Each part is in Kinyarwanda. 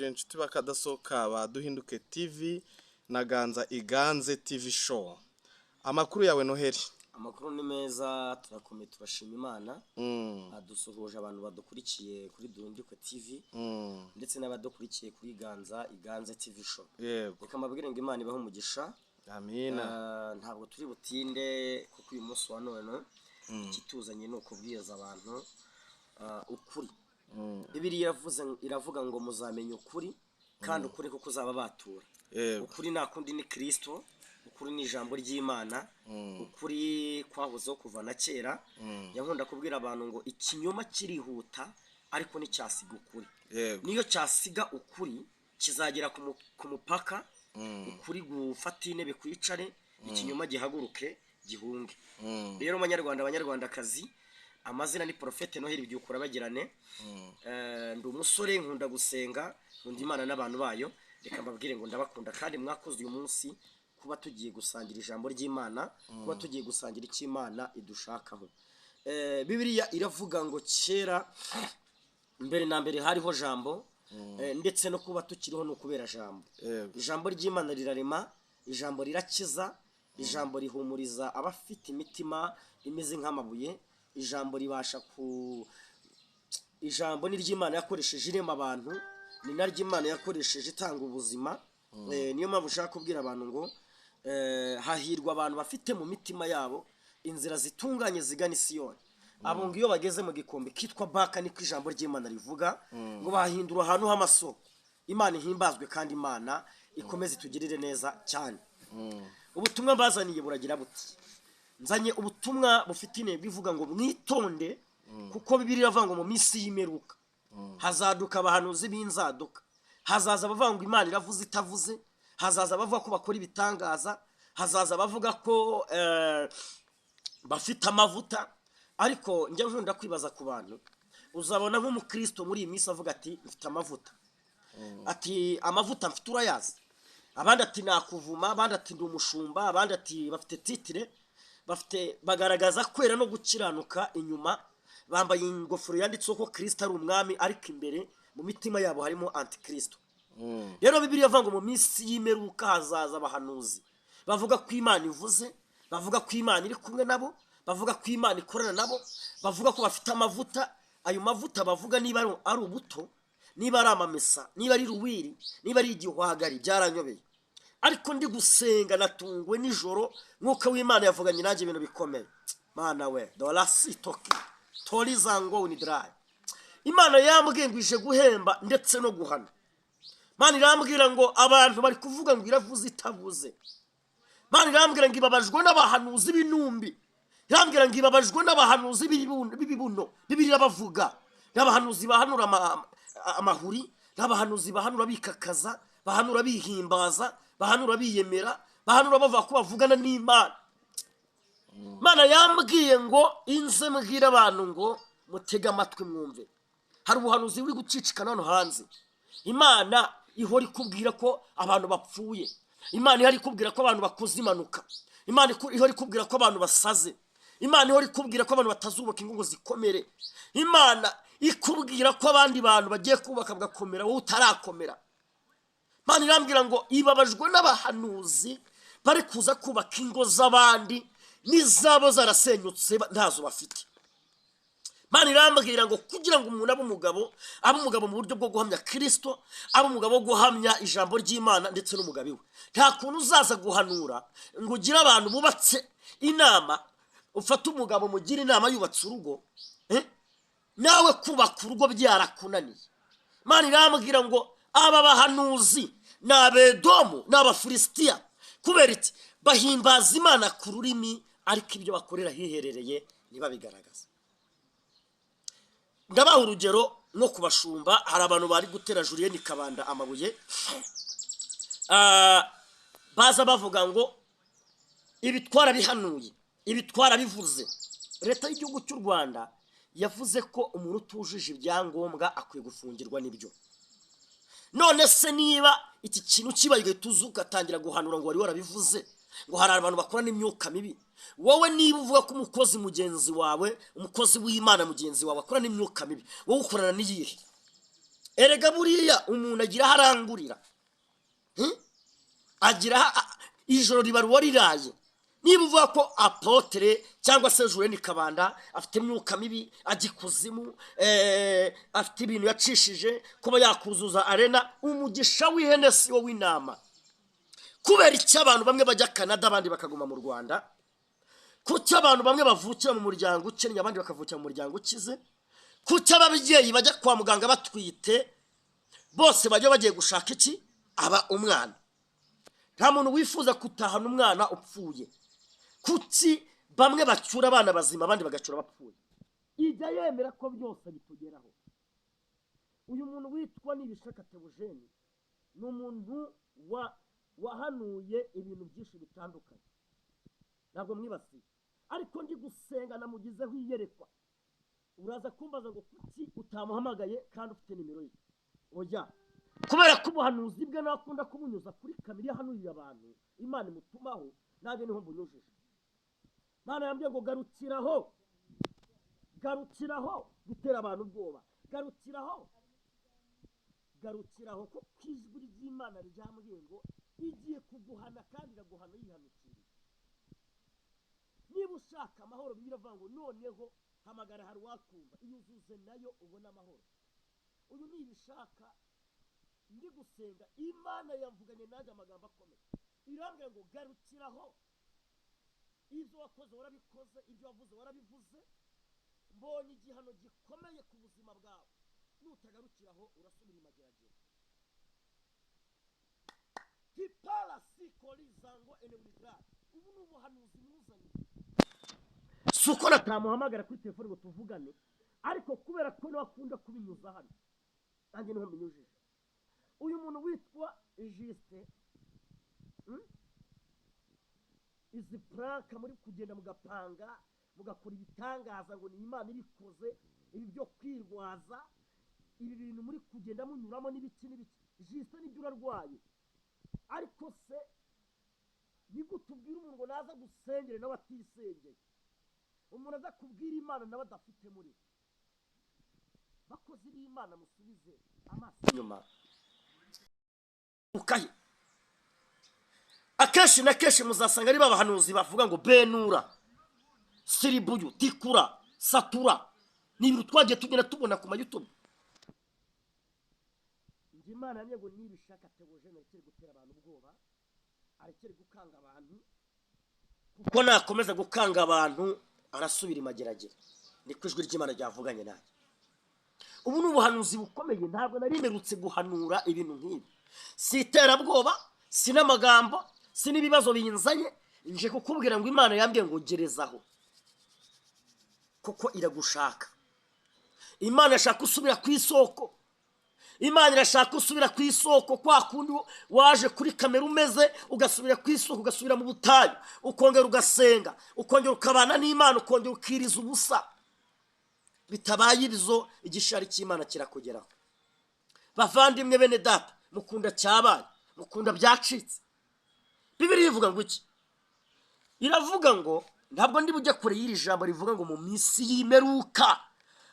Inshuti bakadasohoka ba Duhinduke TV na Ganza Iganze TV Show. Amakuru yawe, Noheli? Amakuru ni meza, turakomeye, turashima Imana. Dusuhuje abantu badukurikiye kuri Duhinduke TV ndetse n'abadukurikiye kuri Ganza Iganze TV Show. Reka mbabwire ngo Imana ibahe umugisha. Amina. Ntabwo turi butinde kuko uyu munsi wa none ikituzanye ni ukubwiriza abantu ukuri. Bibiliya iravuga ngo muzamenya ukuri, kandi ukuri kuko uzaba batura. Ukuri nta kundi ni Kirisito, ukuri ni ijambo ry'Imana, ukuri kwahozeho kuva na kera. Yankunda kubwira abantu ngo ikinyoma kirihuta, ariko nticyasiga ukuri. Niyo cyasiga ukuri, kizagera ku mupaka, ukuri gufata intebe kwicare, ikinyoma gihaguruke gihunge. Rero Banyarwanda, Banyarwandakazi, amazina ni Porofete Noheli Byukura bagirane. Ndi umusore nkunda gusenga, nkunda Imana n'abantu bayo. Reka mbabwire ngo ndabakunda, kandi mwakoze uyu munsi kuba tugiye gusangira ijambo ry'Imana, kuba tugiye gusangira icyo Imana idushakaho. Bibiliya iravuga ngo kera mbere na mbere hariho Jambo, ndetse no kuba tukiriho ni ukubera Jambo. Ijambo ry'Imana rirarema, ijambo rirakiza, ijambo rihumuriza abafite imitima imeze nk'amabuye, ijambo ribasha ku ijambo ni ry'Imana yakoresheje irema abantu, ni naryo Imana yakoresheje itanga ubuzima. Niyo mpamvu ushaka kubwira abantu ngo hahirwa abantu bafite mu mitima yabo inzira zitunganye zigana Isiyoni. Abo ngo iyo bageze mu gikombe kitwa Baka, niko ijambo ry'Imana rivuga, ngo bahindura ahantu h'amasoko. Imana ihimbazwe, kandi Imana ikomeze itugirire neza cyane. Ubutumwa mbazaniye buragira buti: nzanye ubutumwa bufite intego ivuga ngo mwitonde, kuko Bibiliya iravuga ngo mu minsi y'imperuka hazaduka abahanuzi b'inzaduka, hazaza abavuga ngo Imana iravuze itavuze, hazaza abavuga ko bakora ibitangaza, hazaza abavuga ko bafite amavuta. Ariko njya nkunda kwibaza ku bantu, uzabona nk'umukristo muri iyi minsi avuga ati mfite amavuta, ati amavuta mfite urayazi, abandi ati nakuvuma, abandi ati ndi umushumba, abandi ati bafite titre, bafite bagaragaza kwera no gukiranuka inyuma, bambaye ingofero yanditseho ko Kirisito ari umwami, ariko imbere mu mitima yabo harimo antikristo. Rero Bibiliya ivuga ngo mu minsi y'imperuka hazaza abahanuzi bavuga ko Imana ivuze, bavuga ko Imana iri kumwe nabo, bavuga ko Imana ikorana nabo, bavuga ko bafite amavuta. Ayo mavuta bavuga, niba ari ubuto, niba ari amamesa, niba ari ruwiri, niba ari igihwagari, byaranyobeye. Ariko ndi gusenga natunguwe nijoro, Mwuka w'Imana yavuganye nanjye ibintu bikomeye. Mana we, dorasitoki torizango unidarayi. Imana yambwiye ngo ije guhemba ndetse no guhana. Mana irambwira ngo abantu bari kuvuga ngo iravuze itavuze. Mana irambwira ngo ibabajwe n'abahanuzi b'intumbi, irambwira ngo ibabajwe n'abahanuzi b'ibibuno. Bibiliya irabavuga, n'abahanuzi bahanura amahuri, n'abahanuzi bahanura bikakaza, bahanura bihimbaza, bahanura biyemera, bahanura bavuga ko bavugana n'Imana. Imana yambwiye ngo inze mbwira abantu ngo mutege amatwi mwumve. Hari ubuhanuzi buri gucicikana hano hanze. Imana ihora ikubwira ko abantu bapfuye, Imana ihora ikubwira ko abantu bakoze impanuka, Imana ihora ikubwira ko abantu basaze, Imana ihora ikubwira ko abantu batazubaka ingo ngo zikomere, Imana ikubwira ko abandi bantu bagiye kubaka bagakomera, wowe utarakomera. Imana irambwira ngo ibabajwe n'abahanuzi bari kuza kubaka ingo z'abandi n'izabo zarasenyutse, ntazo bafite. Imana irambwira ngo kugira ngo umuntu abe umugabo, abe umugabo mu buryo bwo guhamya Kirisito, abe umugabo wo guhamya ijambo ry'Imana ndetse n'umugabo we. Nta kuntu uzaza guhanura ngo ugire abantu bubatse inama, ufate umugabo mugire inama yubatse urugo, nawe kubaka urugo byarakunaniye. Imana irambwira ngo aba bahanuzi ni Abedomu, ni Abafilisitiya. Kubera iki? Bahimbaza Imana ku rurimi, ariko ibyo bakorera hiherereye ntibabigaragaza. Ndabaha urugero nko ku bashumba. Hari abantu bari gutera Julienne Kabanda amabuye. Baza bavuga ngo ibi twarabihanuye, ibi twarabivuze. Leta y'igihugu cy'u Rwanda yavuze ko umuntu utujuje ibyangombwa akwiye gufungirwa. Nibyo. None se niba iki kintu kibaye, ugahita uza ugatangira guhanura ngo wari warabivuze, ngo hari abantu bakora n'imyuka mibi, wowe niba uvuga ko umukozi mugenzi wawe, umukozi w'Imana mugenzi wawe akora n'imyuka mibi, wowe ukorana n'iyihe? Erega buriya umuntu agira aho arangurira. Agira ijoro riba ruba riraye. Niba uvuga ko apôtre cyangwa se Julienne Kabanda afite imyuka mibi, ajya ikuzimu, afite ibintu yacishije kuba yakuzuza arena, umugisha w'ihene si wo w'intama. Kubera icyo abantu bamwe bajya Canada, abandi bakaguma mu Rwanda? Kuki abantu bamwe bavukira mu muryango ukennye, abandi bakavukira mu muryango ukize? Kuki ababyeyi bajya kwa muganga batwite bose bajya bagiye gushaka iki? Aba umwana. Nta muntu wifuza gutahana umwana upfuye. Kuki bamwe bacyura abana bazima, abandi bagacyura bapfuye? Ijya yemera ko byose bitugeraho. Uyu muntu witwa Nibishaka Theogene ni umuntu wahanuye ibintu byinshi bitandukanye. Ntabwo mwibasiye, ariko ndi gusenga namugizeho iyerekwa. Uraza kumbaza ngo kuki utamuhamagaye kandi ufite nimero ye? Oya, kubera ko ubuhanuzi bwe nawe akunda kubunyuza kuri kamera. Iyo ahanuriye abantu, Imana imutumaho, nanjye niho mbunyujije. Imana yambwiye ngo garukiraho, garukiraho gutera abantu ubwoba, garukiraho, garukiraho, kuko ijwi ry'Imana ryambwiye ngo igiye kuguhana kandi iraguhana yihanukiriye. Niba ushaka amahoro, biravuga ngo noneho hamagara, hari uwakumva, iyo uzuze nayo ubona amahoro. Uyu Nibishaka, ndi gusenga Imana yavuganye nanjye amagambo akomeye, irambwira ngo garukiraho. Ibyo wakoze warabikoze, ibyo wavuze warabivuze. Mbonye igihano gikomeye ku buzima bwawe. Nutagarukiraho urasubira imageragere. Hipara sikorizango enewigara. Ubu ni ubuhanuzi muzanye. Si uko natamuhamagara kuri telefone ngo tuvugane, ariko kubera ko nawe akunda kubinyuza hano, nanjye niho mbinyujije. Uyu muntu witwa Justin, Izi prank muri kugenda mugapanga, mugakora ibitangaza ngo ni Imana ibikoze, ibi byo kwirwaza, ibi bintu muri kugenda munyuramo n'ibiki n'ibiki, Justin, nibyo urarwaye. Ariko se ni gute ubwira umuntu ngo naza gusengere nawe atisengeye? Umuntu aza kubwira Imana nawe adafite muri we. Bakozi b'Imana, musubize amaso inyuma. Ukahe akenshi na kenshi muzasanga ari babahanuzi bavuga ngo benura, siribuyu, tikura, satura. Ni ibintu twagiye tugenda tubona ku ma YouTube. Njye Imana yambwiye ngo Nibishaka Theogene arekere gutera abantu ubwoba, arekere gukanga abantu, kuko nakomeza gukanga abantu arasubira imageragere. Niko ijwi ry'Imana ryavuganye nanjye. Ubu ni ubuhanuzi bukomeye. Ntabwo nari mperutse guhanura ibintu nk'ibi. Si iterabwoba, si n'amagambo, si n'ibibazo binzanye. Nje kukubwira ngo Imana yambwiye ngo gerezaho, kuko iragushaka. Imana irashaka usubira ku isoko. Imana irashaka usubira ku isoko, kwa kundi waje kuri kamera umeze, ugasubira ku isoko, ugasubira mu butayu, ukongera ugasenga, ukongera ukabana n'Imana, ukongera ukiriza ubusa. Bitabaye ibyo, igishari cy'Imana kirakugeraho. Bavandimwe, bene data, mukunda cyabaye, mukunda byacitse. Bibiliya ivuga ngo iki? Iravuga ngo, ntabwo ndi bujye kure y'iri jambo rivuga ngo mu minsi y'imperuka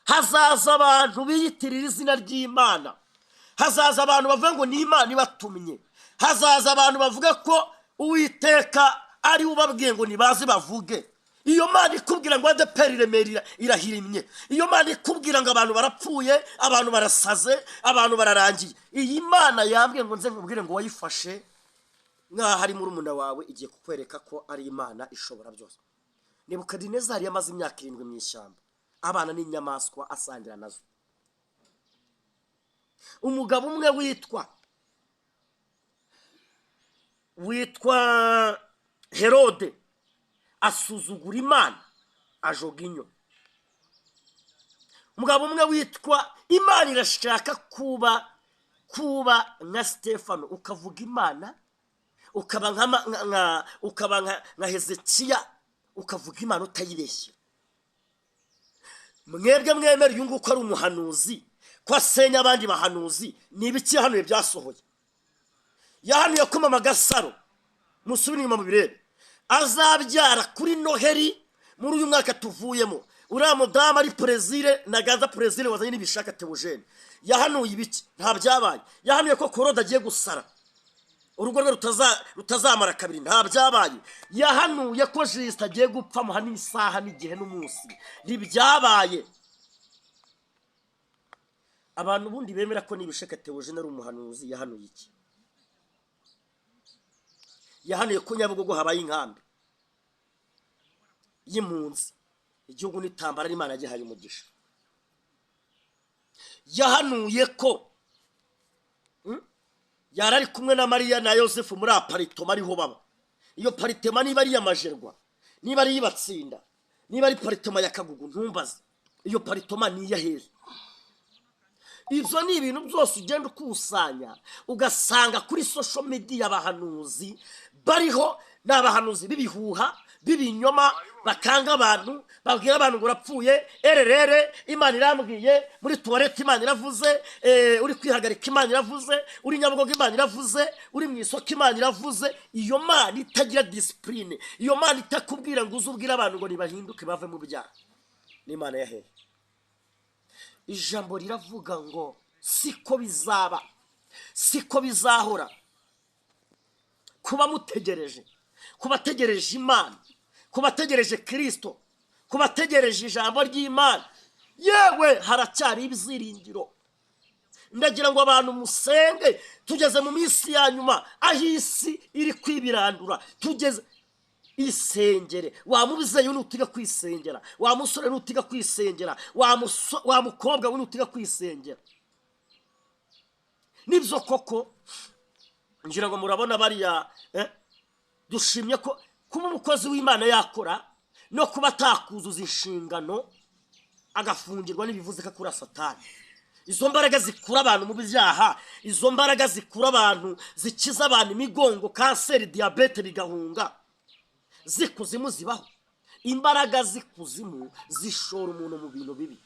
hazaza abantu biyitirira izina ry'Imana, hazaza abantu bavuga ngo ni Imana ibatumye, hazaza abantu bavuga ko Uwiteka ari we ubabwiye ngo nibaze bavuge. Iyo Mana ikubwira ngo ADEPR Remera irahirimye, iyo Mana ikubwira ngo abantu barapfuye, abantu barasaze, abantu bararangiye, iyi Mana yambwiye ngo nze nkubwire ngo wayifashe nk'aho ari murumuna wawe, igiye kukwereka ko ari Imana ishobora byose. Nebukadinezari yamaze imyaka 7 mu ishyamba, abana n'inyamaswa, asangira nazo. Umugabo umwe witwa Herode asuzugura Imana, ajoga inyo. Umugabo umwe witwa, Imana irashaka kuba nka Stefano, ukavuga Imana, ukaba nka Hezekiya, ukavuga Imana utayibeshye. Mwebwe mwemera uyu nguyu ko ari umuhanuzi, ko asenya abandi bahanuzi, ni ibiki yahanuye byasohoye? Yahanuye ko Mama Gasaro, musubire inyuma mu birebe, azabyara kuri Noheri muri uyu mwaka tuvuyemo. Uriya mudamu ari Perezire na Gaza Perezire wazanye n'Ibishaka Teogene yahanuye ibiki? Nta byabaye. Yahanuye ko Korode agiye gusara, urugo rwe rutazamara kabiri. Nta byabaye. Yahanuye ko Jisita agiye gupfa, muha n'isaha n'igihe n'umunsi. Ntibyabaye. Abantu ubundi bemera ko Nibishaka Teogene ari umuhanuzi, yahanuye iki? Yahanuye ko Nyabugogo habaye inkambi y'impunzi, igihugu n'itambara, n'Imana yagihaye umugisha. Yahanuye ko yari ari kumwe na Mariya na Yosefu muri appartement ariho baba. Iyo appartement, niba ari iy'amajerwa, niba ari iy'Ibatsinda, niba ari appartement ya Kagugu, ntumbaze. Iyo appartement ni iy'ahehe? Ibyo ni ibintu byose ugenda ukusanya, ugasanga kuri social media abahanuzi bariho ni abahanuzi b'ibihuha, b'ibinyoma, bakanga abantu, babwira abantu ngo urapfuye, ererere, Imana irambwiye, muri toilette Imana iravuze, uri kwihagarika Imana iravuze, uri Nyabugogo Imana iravuze, uri mu isoko Imana iravuze. Iyo Mana itagira discipline, iyo Mana itakubwira ngo uze ubwire abantu ngo nibahinduke bave mu byaha, ni Imana ya hehe? Ijambo riravuga ngo siko bizaba, siko bizahora. Kuba mutegereje, kuba ategereje Imana, kuba ategereje Kirisito, kuba ategereje ijambo ry'Imana, yewe haracyari ibyiringiro. Ndagira ngo abantu musenge. Tugeze mu minsi ya nyuma aho isi iri kwibirandura. Tugeze isengere. Wa mubyeyi nutiga kwisengera, wa musore nutiga kwisengera, wa mukobwa we nutiga kwisengera, nibyo koko. Ngira ngo murabona bariya, dushimye ko kuba umukozi w'Imana yakora no kuba atakuzuza inshingano agafungirwa ntibivuze ko akura Satani. Izo mbaraga zikura abantu mu byaha, izo mbaraga zikura abantu, zikiza abantu imigongo, kanseri, diyabete bigahunga, z'ikuzimu zibaho. Imbaraga z'ikuzimu zishora umuntu mu bintu bibi.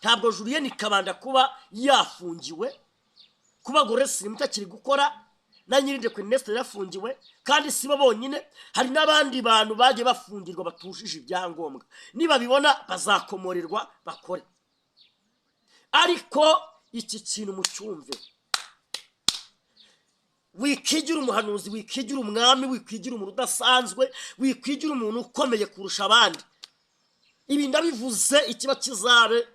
Ntabwo Julien Kabanda kuba yafungiwe, kuba Goresi mutakiri gukora na Nyirinde Ernest yarafungiwe, kandi si bo bonyine, hari n'abandi bantu bagiye bafungirwa batujuje ibyangombwa. Nibabibona bazakomorerwa bakore. Ariko iki kintu mucyumve: wikigira umuhanuzi, wikigira umwami, wikwigira umuntu udasanzwe, wikwigira umuntu ukomeye kurusha abandi. Ibi ndabivuze, ikiba kizabe,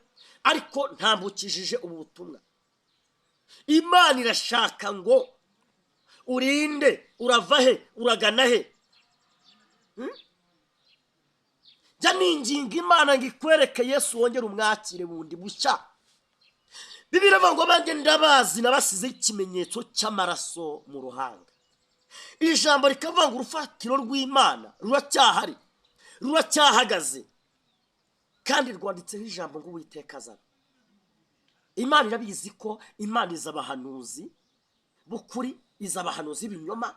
ariko ntambukishije ubu butumwa. Imana irashaka ngo urinde. Urava he? Uragana he? Jya ninginga Imana ngo ikwereke Yesu, wongere umwakire bundi bushya. Bibiliya iravuga ngo banjye ndabazi, nabasizeho ikimenyetso cy'amaraso mu ruhanga. Ijambo rikavuga ngo urufatiro rw'Imana ruracyahari, ruracyahagaze, kandi rwanditseho ijambo ngo Uwiteka azana. Imana irabizi ko Imana iza abahanuzi b'ukuri, iza abahanuzi b'ibinyoma.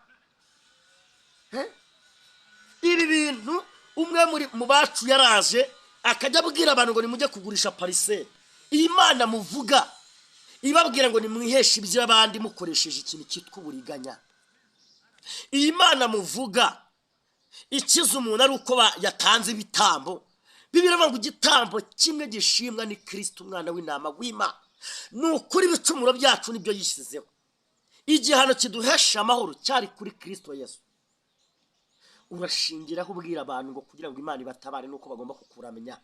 Ibi bintu, umwe muri mu bacu yaraje akajya abwira abantu ngo nimujye kugurisha parcelle. Iyi Mana muvuga ibabwira ngo nimwiheshe iby'abandi mukoresheje ikintu cyitwa uburiganya, iyi Mana muvuga ikiza umuntu ari uko yatanze ibitambo, Bibiliya iravuga ngo igitambo kimwe gishimwa ni Kirisito, umwana w'intama w'Imana. Ni ukuri, ibicumuro byacu nibyo yishyizeho. Igihano kiduhesha amahoro cyari kuri Kirisito Yesu. Urashingiraho ubwira abantu ngo kugira ngo Imana ibatabare nuko bagomba kukuramenya.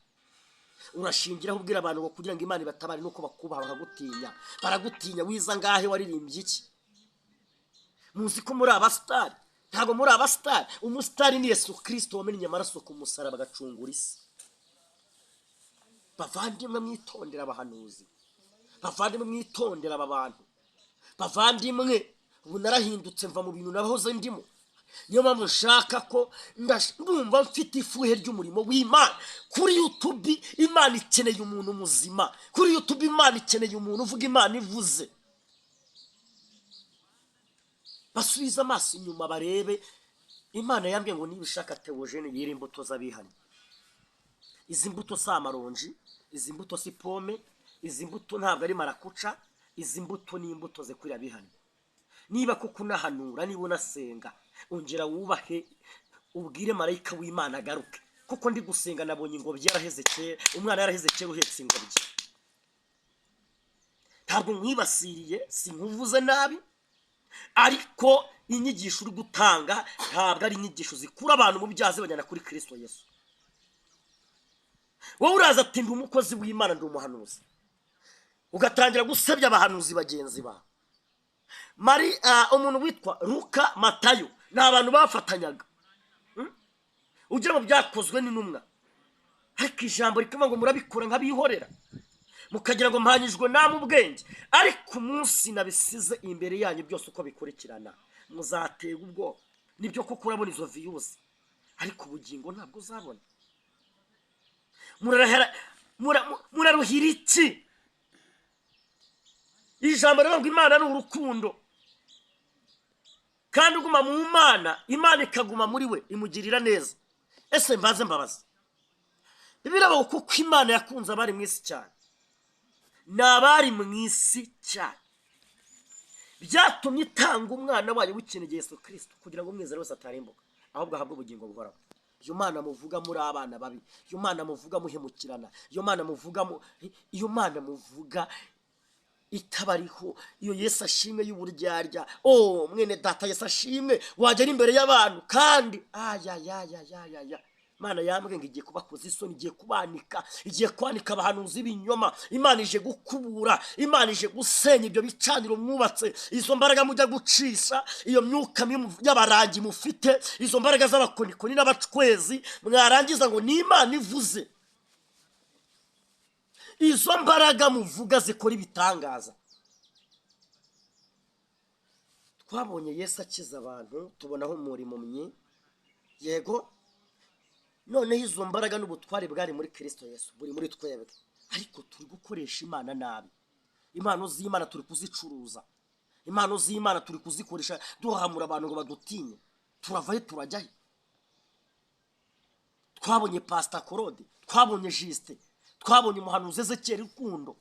Urashingiraho ubwira abantu ngo kugira ngo Imana ibatabare nuko bakubaha, bakagutinya. Baragutinya wiza ngahe? Waririmbye iki? Muzi ko muri abasitari? Ntabwo muri abasitari. Umusitari ni Yesu Kirisito wamennye amaraso ku musaraba agacungura isi. Bavandimwe, mwitondera abahanuzi. Bavandimwe, mwitondera aba bantu. Bavandimwe, ubu narahindutse, mva mu bintu nahoze ndimo. Niyo mpamvu nshaka ko ndumva mfite ifuhe ry'umurimo w'Imana kuri YouTube. Imana ikeneye umuntu muzima kuri YouTube. Imana ikeneye umuntu uvuga Imana ivuze. Basubize amaso inyuma barebe. Imana yambwiye ngo Nibishaka Teogene yera imbuto z'abihannye. Izi mbuto si amaronji, izi mbuto si pome, izi mbuto ntabwo ari marakuca. Izi mbuto ni imbuto zikwiriye abihannye. Niba koko unahanura, niba unasenga, ongera wubahe, ubwire marayika w'Imana agaruke. Kuko ndi gusenga nabonye ingobyi yaraheze kera, umwana yaraheze kera uhetse ingobyi. Ntabwo nkwibasiriye, sinkuvuze nabi, ariko inyigisho uri gutanga ntabwo ari inyigisho zikura abantu mu byaha zibajyana kuri Kristo Yesu. Wowe uraza ati ndi umukozi w'Imana, ndi umuhanuzi, ugatangira gusebya abahanuzi bagenzi bawe. Mari umuntu witwa Luka, Matayo ni abantu bafatanyaga. Ugira ngo byakozwe n'intumwa, ariko ijambo rikavuga ngo murabikora nk'abihorera, mukagira ngo mpanyijwe namwe ubwenge. Ariko umunsi nabisize imbere yanyu byose uko bikurikirana, muzaterwa ubwoba. Nibyo koko urabona izo views, ariko ubugingo ntabwo uzabona. Muraruhira iki? Ijambo rivuga ngo Imana ni urukundo, kandi uguma mu Mana, Imana ikaguma muri we, imugirira neza. Ese mbaze mbabaza, biraba kuko Imana yakunze abari mu isi cyane, ni abari mu isi cyane byatumye itanga umwana wayo w'ikinege Yesu Kirisito, kugira ngo umwizera wese atarimbuka, ahubwo ahabwe ubugingo buhoraho. Iyo Mana muvuga muri abana babi, iyo Mana muvuga muhemukirana, iyo Mana muvuga iyo Mana muvuga itabariho, iyo Yesu ashimwe y'uburyarya. Oh mwene data, Yesu ashimwe wagera imbere y'abantu kandi ayayayayaya. Imana yambwiye ngo igiye kubakoza isoni, igiye kubanika, igiye kwanika abahanuzi b'ibinyoma. Imana ije gukubura, Imana ije gusenya ibyo bicaniro mwubatse, izo mbaraga mujya gucisha, iyo myuka mibi y'abarangi mufite, izo mbaraga z'abakonikoni n'abacwezi. Mwarangiza ngo ni Imana ivuze. Izo mbaraga muvuga zikora ibitangaza. Twabonye Yesu akiza abantu, tubonaho umurimo myi yego. Noneho izo mbaraga n'ubutware bwari muri Kirisito Yesu buri muri twebwe, ariko turi gukoresha Imana nabi. Impano z'Imana turi kuzicuruza, impano z'Imana turi kuzikoresha duhahamura abantu ngo badutinye. Turavayo turajyayo. Twabonye Pasita Korode, twabonye Jisite, twabonye umuhanuzi Ezekiyeli Rukundo,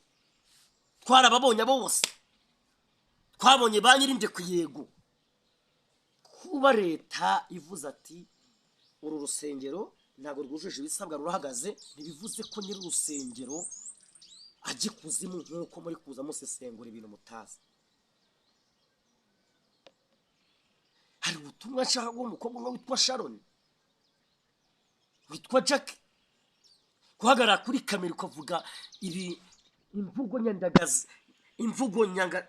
twarababonye bose, twabonye ba nyirindekwe. Yego, kuba leta ivuze ati uru rusengero ntabwo rwujuje ibisabwa, rurahagaze, ntibivuze ko nyiri urusengero ajya ikuzimu nk'uko muri kuza musesengura ibintu mutazi. Hari ubutumwa nshaka guha umukobwa umwe witwa Sharon, witwa Jack, guhagarara kuri kamera ukavuga ibi, imvugo nyandagazi, imvugo nyanga,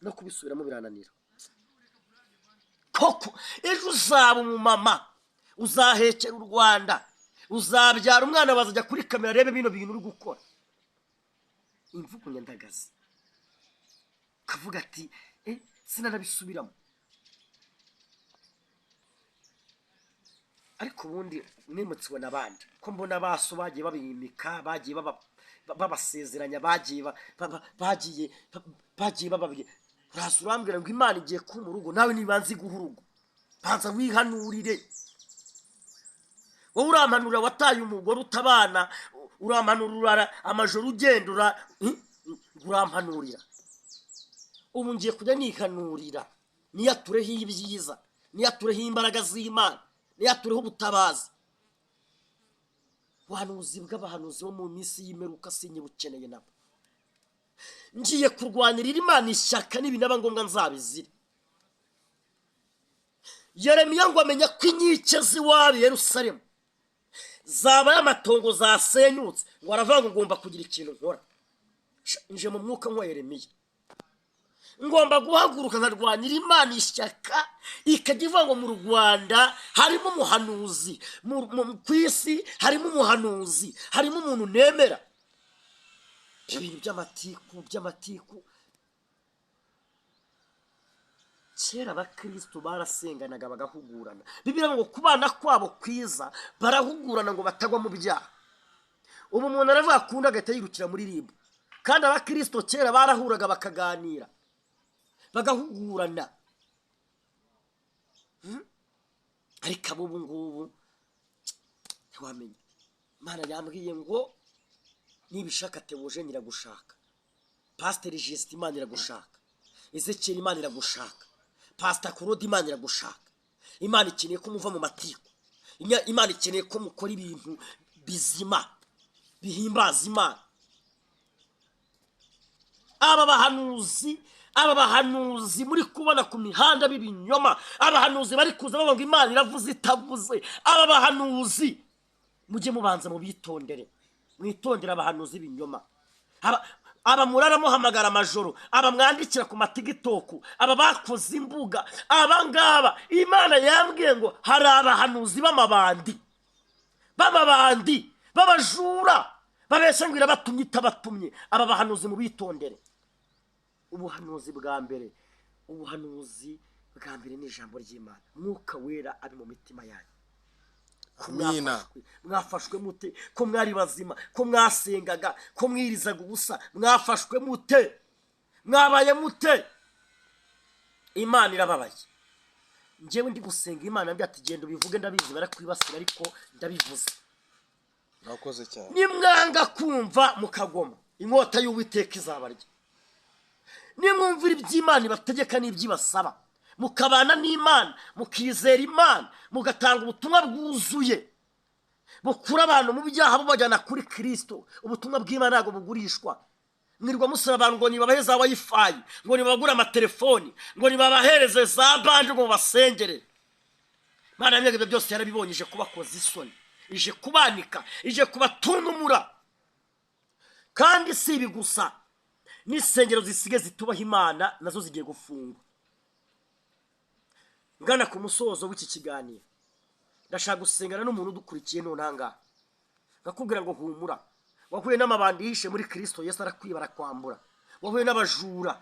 no kubisubiramo birananira. Koko ejo uzaba umumama, uzahekera u Rwanda, uzabyara umwana, bazajya kuri kamera arebe bino bintu uri gukora, imvugo nyandagazi, ukavuga ati sinanabisubiramo. Ariko ubundi mwimutsiwe n'abandi, ko mbona baso bagiye babimika, bagiye babasezeranya, bagiye bababwira. Uraza urambwira ngo Imana igiye kuba mu rugo, nawe nibanze iguha urugo, banza wihanurire. Wowe urampanurira wataye umugore utabana, urampanurira amajoro ugenda urampanurira. Ubu ngiye kujya nihanurira, niyatureho ibyiza, niyatureho imbaraga z'Imana, niyatureho ubutabazi. Ubuhanuzi bw'abahanuzi bo mu minsi y'imperuka sinyibukeneye nabo. Ngiye kurwanirira Imana ishyaka, n'ibinaba ngombwa nzabizire. Yeremiya ngo amenya ko inkike z'iwabo i Yerusalemu zabaye amatongo, zasenyutse, ngo aravuga ngo ngomba kugira ikintu nkora. Nje mu mwuka nka Yeremiya, ngomba guhaguruka nkarwanira Imana ishyaka, ikajya ivuga ngo mu Rwanda harimo umuhanuzi, ku isi harimo umuhanuzi, harimo umuntu nemera. Ibintu by'amatiku by'amatiku. Kera abakristo barasenganaga bagahugurana. Bibiliya ngo kubana kwabo kwiza barahugurana ngo batagwa mu byaha. Ubu umuntu aravuga akunda agahita yirukira muri RIB. Kandi abakristo kera barahuraga bakaganira, bagahugurana. Ariko abo ubu ngubu ntiwamenya. Imana yambwiye ngo nibishaka Theogene iragushaka, Pasiteri Justin Imana iragushaka, Ezekiel Imana iragushaka, Pastor Claude Imana iragushaka. Imana ikeneye ko muva mu matiku, Imana ikeneye ko mukora ibintu bizima bihimbaza Imana. Aba bahanuzi muri kubona ku mihanda b'ibinyoma, abahanuzi bari kuza bavuga ngo Imana iravuze itavuze, aba bahanuzi mujye mubanza mubitondere, mwitondere abahanuzi b'ibinyoma. Aba muraramuhamagara amajoro, aba mwandikira ku matigitoku, aba bakoze imbuga, aba ngaba Imana yambwiye ngo hari abahanuzi b'amabandi, b'abajura babeshya ngo irabatumye itabatumye. Aba bahanuzi mubitondere. Ubuhanuzi bwa mbere ni ijambo ry'Imana. Mwuka Wera ari mu mitima yanyu. Amina. Mwafashwe mute ko mwari bazima, ko mwasengaga, ko mwirizaga ubusa? Mwafashwe mute? Mwabaye mute? Imana irababaye. Njyewe ndi gusenga Imana mbye ati genda ubivuge, ndabizi barakwibasira ariko ndabivuze. Murakoze cyane. Nimwanga kumva mukagoma, inkota y'Uwiteka izabarya. Nimwumvira iby'Imana ibategeka n'ibyibasaba, mukabana n'Imana, mukizera Imana, mugatanga ubutumwa bwuzuye bukura abantu mu byaha bubajyana kuri Kristo. Ubutumwa bw'Imana ntabwo bugurishwa. Mwirwa musaba abantu ngo nibabahe za wifi, ngo nibabagure amatelefoni, ngo nibabahereze za bande ngo basengere. Imana yamyaga ibyo byose yarabibonye, ije kubakoza isoni, ije kubanika, ije kubatunumura. Kandi si ibi gusa, n'insengero zisigaye zitubaha Imana nazo zigiye gufungwa. Ngana ku musozo w'iki kiganiro, ndashaka gusengana n'umuntu udukurikiye none aha ngaha, nkakubwira ngo humura. Wahuye n'amabandi yishe muri Kristo Yesu arakwiba arakwambura. Wahuye n'abajura,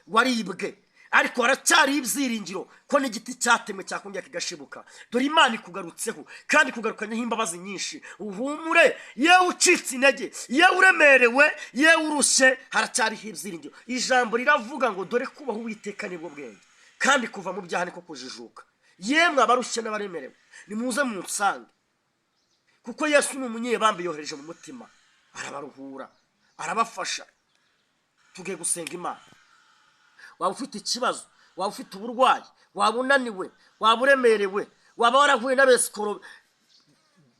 waribwe, ariko haracyari ibyiringiro ko n'igiti cyatemwe cyakongera kigashibuka. Dore Imana ikugarutseho kandi ikugarukanyeho imbabazi nyinshi. Uhumure yewe ucitse intege, yewe uremerewe, yewe urushye, haracyariho ibyiringiro. Ijambo riravuga ngo dore kubaho Uwiteka nibwo bwenge, kandi kuva mu byaha niko kujijuka. Yemwe abarushye n'abaremerewe, nimuze munsange, kuko Yesu ni umunyebambe yohereje mu mutima, arabaruhura, arabafasha. Tugiye gusenga Imana. Waba ufite ikibazo, waba ufite uburwayi, waba unaniwe, waba uremerewe, waba warahuye n'abesikoro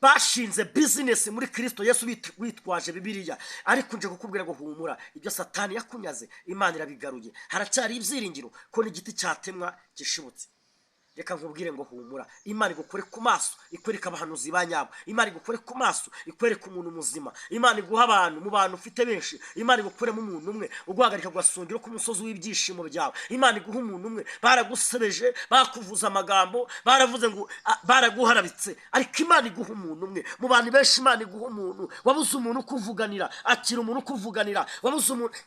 bashinze business muri Kristo Yesu witwaje Bibiliya, ariko nje kukubwira ngo humura, ibyo Satani yakunyaze Imana irabigaruye. Haracyari ibyiringiro ko n'igiti cyatemwa gishibutse. Reka nkubwire ngo humura, Imana igukore ku maso, ikwereka abahanuzi ba nyabo. Imana igukore ku maso, ikwereka umuntu muzima. Imana iguha abantu mu bantu ufite benshi, Imana igukuremo umuntu umwe uguhagarika kugasongero k'umusozi w'ibyishimo byawe. Imana iguha umuntu umwe. Baragusebeje, bakuvuza amagambo, baravuze ngo baraguharabitse, ariko Imana iguha umuntu umwe mu bantu benshi. Imana iguha umuntu. Wabuze umuntu ukuvuganira, akira umuntu ukuvuganira. Wabuze umuntu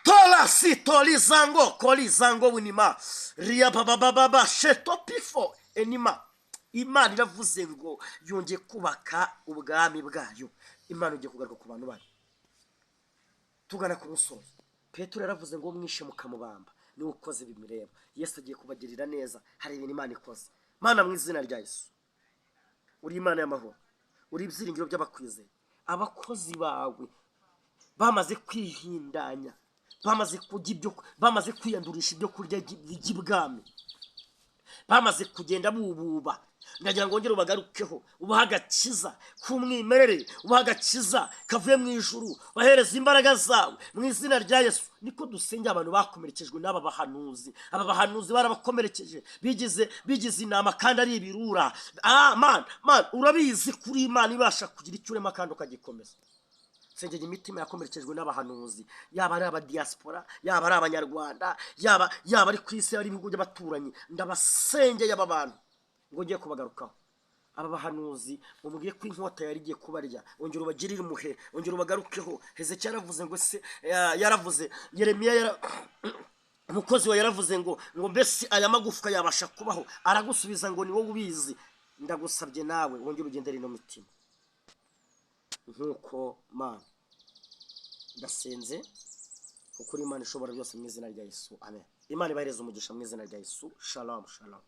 Tola si tolizango kolizango winima ria baba baba sheto pifo enima. Imana iravuze ngo yongeye kubaka ubwami bwayo. Imana igiye kugaruka ku bantu bayo. Tugana ku musozo, Petero yaravuze ngo mwishe mukamubamba niwe ukoze bimireba. Yesu agiye kubagirira neza. Hari ibintu Imana ikoze. Mana, mu izina rya Yesu, uri Imana y'amahoro, uri ibyiringiro by'abakwizeye. Abakozi bawe bamaze kwihindanya, bamaze kurya ibyo, bamaze kwiyandurisha ibyo kurya by'ibwami, bamaze kugenda bububa. Ndagira ngo wongere ubagarukeho, ubahe agakiza k'umwimerere, ubahe agakiza kavuye mu ijuru, bahereza imbaraga zawe mu izina rya Yesu. Niko dusengera abantu bakomerekejwe n'aba bahanuzi. Aba bahanuzi barabakomerekeje, bigize inama kandi ari ibirura. Man, urabizi kuri Imana ibasha kugira icyo urema kandi ukagikomeza. Sengera imitima yakomerekejwe n'abahanuzi, yaba ari abadiaspora, yaba ari abanyarwanda, yaba ari ku isi, ari ibihugu by'abaturanyi. Ndabasengeye aba bantu ngo ngiye kubagarukaho. Aba bahanuzi mumubwiye ko inkota yari igiye kubarya, ongera ubagirire umuhe, ongera ubagarukeho. Hezekiya yaravuze ngo se yaravuze, Yeremiya umukozi we yaravuze ngo mbese aya magufwa yabasha kubaho? Aragusubiza ngo ni wowe ubizi. Ndagusabye nawe wongere ugendere ino mitima nkuko Mana. Ndasenze kuko uri Imana ishobora byose mu izina rya Yesu, amen. Imana ibahereze umugisha mu izina rya Yesu. Shalom, shalom.